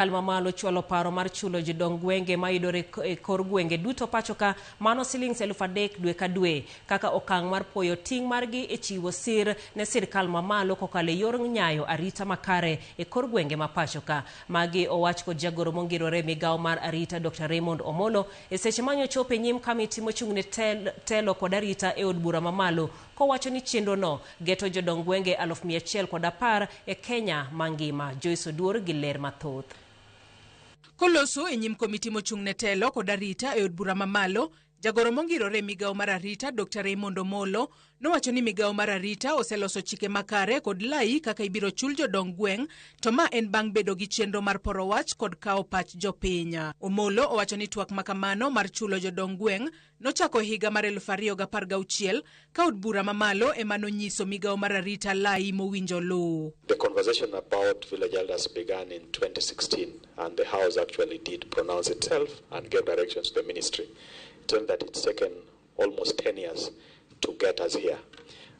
Sirkal mamalo chwalo paro mar chulo jodong gwenge mayudore e kor gwenge duto pachoka mano silings 3,000 dwe ka dwe kaka okang' mar puoyo ting' margi e chiwo sir ne sirkal mamalo kokalo e yor nyayo arita makare e kor gwenge ma pachoka. Magi owach kod jagoro mongirore e migawo mar arita Dr. Raymond Omolo e seche manyochopo e nyim kamiti mochung' ne telo kod arita e od bura mamalo kowacho ni chenrono geto jodong gwenge 110,000 e Kenya mangima. Joyce Oduor gi ler mathoth. Koloso e nyim komiti mochung' ne telo kod arita e od bura mamalo, jagoro mongirore e migawo mar arita Dr. Raymond Omolo nowacho ni migawo mar arita oseloso chike makare kod lai kaka ibiro chul jodong gweng' to ma en bang' bedo gi chenro mar poro wach kod kawo pach jopiny. Omolo owacho ni twak makamano mar chulo jodong gweng' nochako e higa mar 2016 ka od bura mamalo ema nonyiso migawo mar arita lai mowinjo luw. The conversation about village elders began in 2016, and the House actually did pronounce itself and gave directions to the ministry. It turned that it's taken almost 10 years to get us here.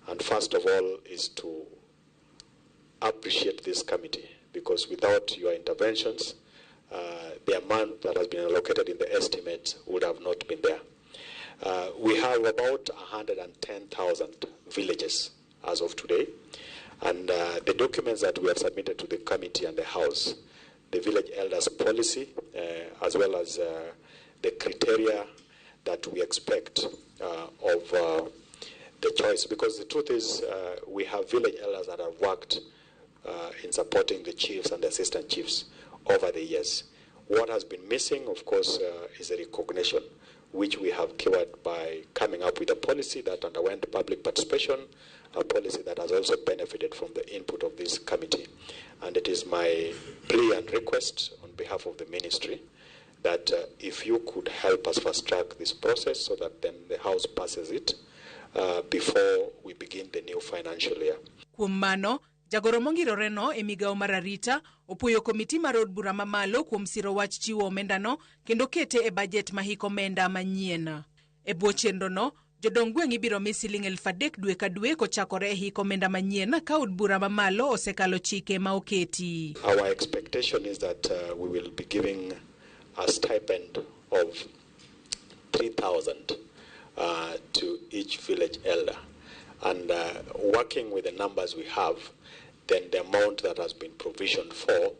And first of all is to appreciate this committee, because without your interventions, the amount that has been allocated in the estimate would have not been there. We have about 110,000 villages as of today, and the documents that we have submitted to the committee and the House, the village elders policy, as well as the criteria that we expect of the choice, because the truth is we have village elders that have worked in supporting the chiefs and the assistant chiefs over the years. What has been missing, of course, is a recognition, which we have cured by coming up with a policy that underwent public participation, a policy that has also benefited from the input of this committee. And it is my plea and request on behalf of the ministry that if you could help us fast-track this process so that then the House passes it before we begin the new financial year. Kuom mano, jagoro mongiroreno e migawo mar arita opuoyo komiti mar od bura mamalo kuom siro wach chiwo omendano kendo kete e bajet ma hik omenda manyien. E bwo chenrono, jodong gweng' ibiro mi siling 3,000 dwe ka dwe kochakore e hik omenda manyien ka od bura mamalo osekalo chike ma oketi. Our expectation is that we will be giving a stipend of 3,000 to each village elder. And working with the numbers we have, then the amount that has been provisioned for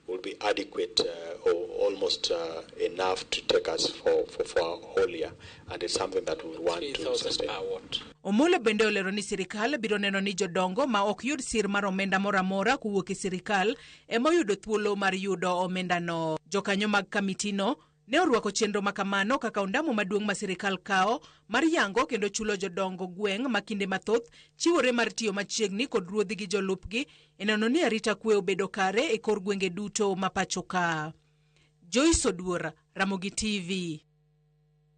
will be adequate or almost enough to take us for a whole year. And it's something that we want to 3,000 sustain. per what? Omolo bende olero ni sirikal biro neno ni jodongo ma ok yud sir mar omenda moro amora kowuok e sirikal ema oyudo thuolo mar yudo omendano. Jokanyo mag kamitino ne orwako chenro makamano kaka ondamo maduong' ma sirikal kawo mar yango kendo chulo jodongo gweng' ma kinde mathoth chiwore mar tiyo machiegni kod ruodhi gi jolupgi e neno ni arita kwe obedo kare e kor gwenge duto ma pacho ka. Joyce Oduor, Ramogi TV.